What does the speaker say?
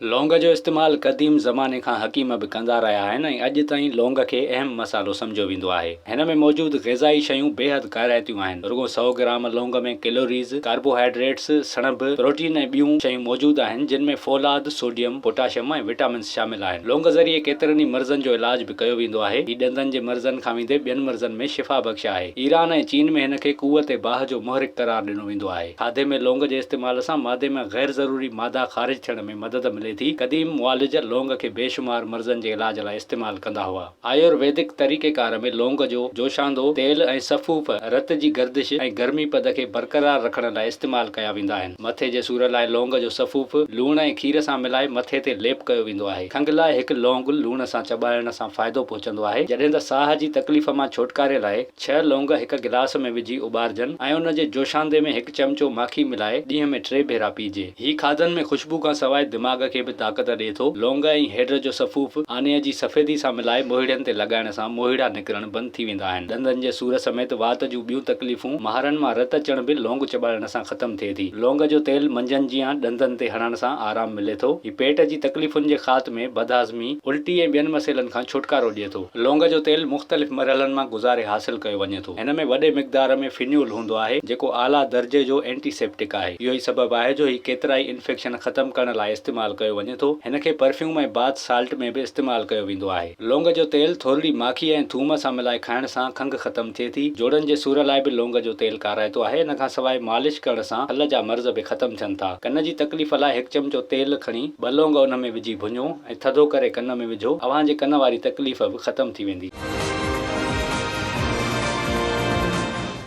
لونگ جو استعمال قديم زماني کان حڪيم به ڪندا رهيا آهن ۽ اڄ تائين لونگ کي اهم مصالحو سمجهيو ويندو آهي. هن ۾ موجود غذائي شيون بيحد ڪارائتيون آهن. رڳو سئو گرام لونگ ۾ ڪيلوريز، ڪاربوهائيڊريٽس، سڻڀ، پروٽين ۽ ٻيون شيون موجود آهن جن ۾ فولاد، سوڊيم، پوٽاشيم ۽ وٽامنز شامل آهن. لونگ ذريعي ڪيترن ئي مرضن جو علاج به ڪيو ويندو آهي. هي ڏندن جي مرضن کان ويندي ٻين مرضن ۾ شفا بخش آهي. ايران ۽ چين ۾ هن کي قوت باهه جو محرڪ قرار ڏنو ويندو آهي. کاڌي ۾ لونگ جي استعمال سان معدي مان غير ضروري مادا خارج ٿيڻ ۾ مدد ملي ٿي. قديم معالج لونگ کي بي شمار مرضن جي علاج لاء استعمال ڪندا هئا. آيور ويدڪ طريقيڪار ۾ لونگ جو جوشاندو تيل ۽ سفوف رت جي گردش ۽ گرمي پد کي برقرار رکڻ لاء استعمال ڪيا ويندا آهن. مٿي جي سور لاء لونگ جو سفوف لوڻ ۽ کير سان ملائي مٿي تي ليپ ڪيو ويندو آهي. کنگهه لاء هڪ لونگ لوڻ سان چٻاڙڻ سان فائدو پهچندو آهي. جڏهن ته ساهه جي تڪليف مان ڇوٽڪاري لاء ڇهه لونگ هڪ گلاس ۾ وجهي اٻارجن ۽ ان جي جوشاندي ۾ هڪ چمچو ماکي ملائي ڏينهن ۾ ٽي ڀيرا پيئجي. هي کاڌن ۾ خوشبو کان سواء دماغ کي به طاقت ڏئي ٿو. لونگ ۽ هيڊ جو سفوف آنيء جي سفيدي سان ملائي موهيڙن تي لڳائڻ سان موهيڙا نڪرڻ بند ٿي ويندا آهن. ڏندن جي سور سميت وات جون ٻيون تڪليفون، مهارن مان رت اچڻ به لونگ چٻاڙڻ سان ختم ٿئي ٿي. لونگ جو تيل منجهن جيان ڏندن تي هڻڻ سان آرام ملي ٿو. هي پيٽ جي تڪليفن جي خاتمي، بدهاضمي، الٽي ۽ ٻين مسئلن کان ڇوٽڪارو ڏئي ٿو. لونگ جو تيل مختلف مرحلن مان گذاري حاصل ڪيو وڃي ٿو. هن ۾ وڏي مقدار ۾ فينول هوندو آهي، جيڪو اعليٰ درجي جو اينٽي سيپٽڪ آهي. اهو ئي سبب آهي جو هي ڪيترائي انفيڪشن ختم ڪرڻ لاء استعمال ڪيو وڃي ٿو. هن کي پرفيوم ۽ باٿ سالٽ ۾ به استعمال ڪيو ويندو آهي. لونگ جو تيل ٿورڙي ماکي ۽ ٿوم سان ملائي کائڻ سان کنگهه ختم ٿئي ٿي. جوڙن جي سور لاء به لونگ جو تيل ڪارائتو آهي. ان کان سواء مالش ڪرڻ سان کل جا مرض به ختم ٿين ٿا. ڪن جي تڪليف لاء هڪ چمچو تيل کڻي ٻه لونگ ان ۾ وجهي ڀڃو. ۽ ٿڌو ڪري ڪن ۾ وجهو، اوهان جي ڪن واري تڪليف به ختم ٿي ويندي.